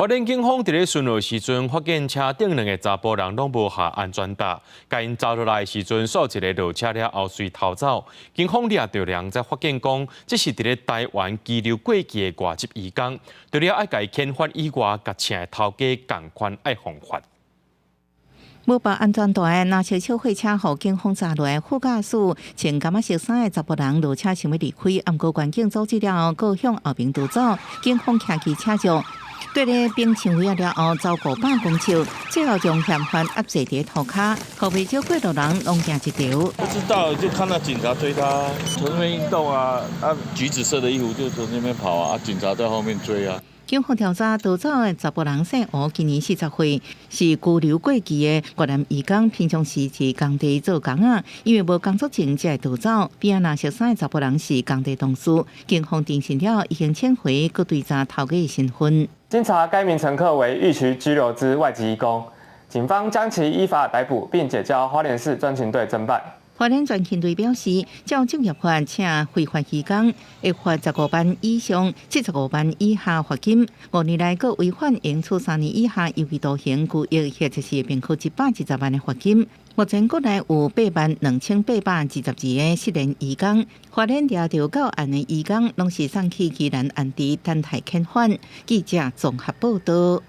花蓮警方佇咧巡邏時陣，發現車頂兩个查埔人攏無下安全帶，共𪜶查落來的時陣，煞一个落車了後隨逃走。警方掠著人，才發現講，這是佇咧台灣羈留過期的外籍移工，除了愛共伊遣返以外，共請的頭家仝款愛防罰。無綁安全帶，若是小貨車予警方查落，副駕駛穿柑仔色衫的查埔人落車想欲離開，毋過員警阻止了後，閣向後爿逃走，警方騎機車著。對咧，冰槍位了後，走500公尺，最後將嫌犯壓制佇塗跤，予袂少過路人攏驚一趒。不知道，就看到警察追他，從那邊運動啊，啊，橘子色的衣服就從那邊跑啊，警察在後面追啊。警方調查逃走的查埔人姓吳，今年40歲，是居留過期的越南移工，平常時佇工地做工仔，因為無工作證才會逃走。邊仔藍色衫的查埔人是工地同事，警方偵訊了已經請回，閣追查頭家的身份。經查，該名乘客為逾期居留之外籍移工，警方將其依法逮捕，並解交花蓮市專勤隊偵辦。花蓮專勤隊表示，照職業法請非法移工，會罰15萬以上75萬以下罰金；5年內閣違反，應處3年以下有期徒刑、拘役，或者是併科120萬的罰金。目前國內有82,822個失聯移工，花蓮掠著到案的移工，攏是送去宜蘭安置等待遣返。記者綜合報道。